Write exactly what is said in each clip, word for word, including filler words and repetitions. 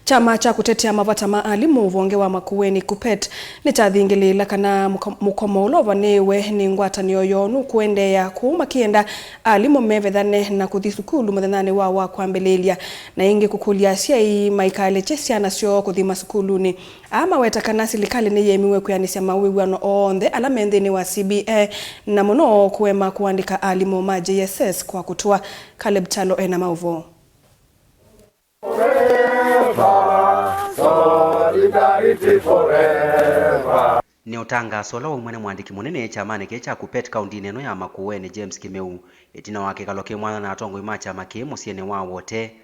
Kyama kya kũtetea mavata ma alimũ ũvonge wa Makueni, KUPPET, nĩkyathingĩlĩĩla kana mũko-, mũkomo ũla ũvanĩĩwe nĩ ngwatanĩo yoo nũkũendeea, kũu makĩenda alimũ mevethane na kũthi sukulu mũthenyanĩ wao wa kwambĩlĩĩlya, na ĩngĩ kũkũlya asyai maikalekye syana syoo kũthi masukulunĩ. Aa maweta kana silikalĩ nĩyĩemiwe kwĩanĩsya mawĩw'ano onthe ala me nthĩnĩ wa C B A, na mũno kũema kũandĩka alimũ ma J S S kwa kũtũa. Caleb Kyalo ena maũvoo. Forever, Solidarity forever. Nĩ ũtangaso ũla waumw'a nĩ mũandĩki mũnene kyamanĩ kĩĩ kya KUPPET kaũndĩnĩ ĩno ya Makueni, James Kĩmeu, ĩtina wa kĩkalo kĩ mwanya na atongoi ma kyama kĩĩ mũsyĩnĩ wa Wote.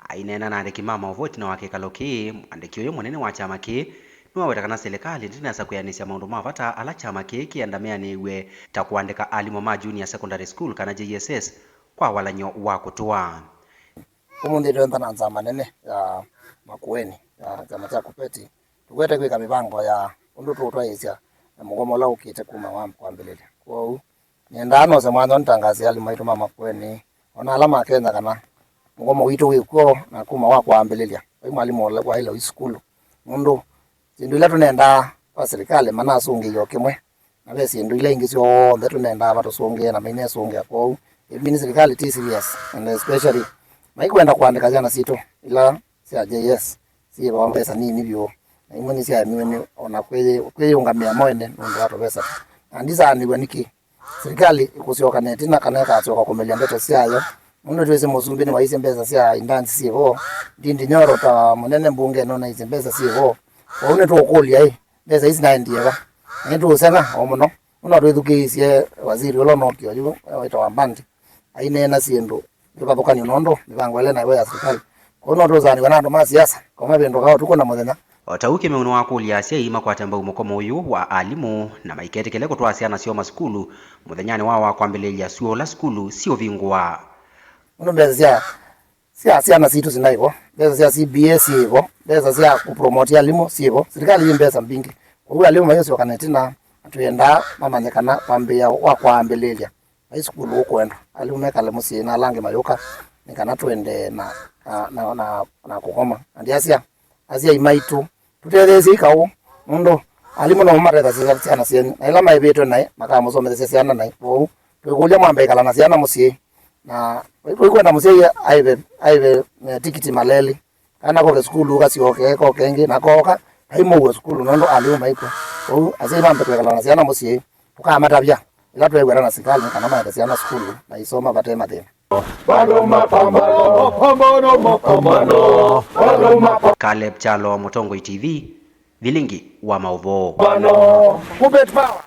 Aineena na andĩki ma maũvoo ĩtina wa kĩkalo kĩĩ, mũandĩki ũyũ mũnene wa kyama kĩĩ nĩwaweta kana silikalĩ ndĩnesa kwĩanĩsya maũndũ ma vata ala kyama kĩĩ kĩenda meanĩw'e, ta kũandĩka alimũ ma Junior Secondary School kana J S S kwa walany'o wa kũtũa. Ũmũnthĩ twĩ ntha na nzama nene ya Makueni ya kyama kya KUPPET, tũkwete kwĩka mĩvango ya ũndũ tũũtwaĩĩsya na mũgomo ũla ũkĩte kuma wa kwambĩlĩlya. Kwoou, nĩendaa nose mwanya nĩtangaasĩe alimũ maitũ ma Makueni, o na ala ma Kenya, kana mũgomo witũ wĩ kw'o na kuma wa kwambĩlĩlya. Vai mwalimũ ũla waĩle ũi sukulu, nũndũ syĩndũ ila tũnendaa kwa silikalĩ manasũngĩie o kĩmwe, na ve syĩndũ ila ingĩ syonthe tũnendaa matũsũngĩe na mainesũngĩa. Kwoou, ĩvinĩ silikalĩ ti serious, and especially maikwenda kũandĩka syana sitũ ila sya J S syĩvawa mbesa nini vyũ, na imwe nĩsyaemiwe nĩ o na kwĩyĩ-, kwĩyĩũngamĩa mo ene nũndũ wa tũvesa tũ. Na ndisaanĩw'a nĩkĩ silikalĩ ĩkũsyoka na ĩtina kana ĩkasyoka kũmĩlya ndeto syayo, nũndũ twĩsĩ mũsumbĩ nĩwaisye mbesa sya indansi syĩ vo, Ndindi Nyoro ta mũnene mbungenĩ ũnaisye mbesa syĩ vo. Kwoou nĩtũũkũlya-ĩ, mbesa ii sinaendie va? Na nĩtũũseng'a o mũno. Mũno twĩthukĩĩsye waziri ũla ũnookie oyu wĩtawa Mbandi aineena syĩndũ kĩvathũkany'o nũndũ mĩvango ĩla naĩvo ya silikalĩ. Kwoou no tũũsaanĩw'a na andũ ma siasa, ko mavĩndũkaa ũtukũ na mũthenya. O ta ũu, Kĩmeu nĩwakũlya asyai makwate mbau mũkomo ũyũ wa alimũ na maiketĩkĩle kũtwaa syana syoo masukulu mũthenyanĩ wao wa kwambĩlĩĩlya syũla sukulu siũvingũa. Nũndũ mbesa sya sya syana sitũ sinaĩ vo, mbesa sya C B A syĩ vo, mbesa sya kũpromote alimũ syĩ vo, silikalĩ yĩ mbesa mbingĩ. Kwoou alimũ mayũsyoka na ĩtina, na twĩendaa mamanye kana kwambĩĩa wa kwambĩlĩĩlya vai sukulu ũkwendwa, alimũ mekale mũsyĩ na ala angĩ mayũka, nĩ kana tũendee na, na, na, na, na kũkoma. Na ndiasya, asyai maitũ, tũtetheesyei kaũ, nũndũ alimũ nĩmo matethasya syana syenyu, na ĩla maĩvĩtwe naĩ makamũsomethesya syana naĩ. Kwoou twĩkũlya mwambe ĩkala na syana mũsyĩ, na tũikwenda mũsyai aĩve, aĩve, eh, tikiti malelĩ, kana koke sukulu kasyoke, koke ĩngĩ, na kooka, kaimũw'a sukulu nũndũ alimũ maikw'a. Kwoou asyai mambe kwĩkala na syana mũsyĩ, tũkamatavya ĩla tweew'ana na sikalĩ nĩ kana maete syana sukulu na isoma vate mathĩna. Bado mapambano, mapambano, mapambano, bado mapambano. Caleb Kyalo, Mũtongoi T V, vilingi wa maũvoo. KUPPET power.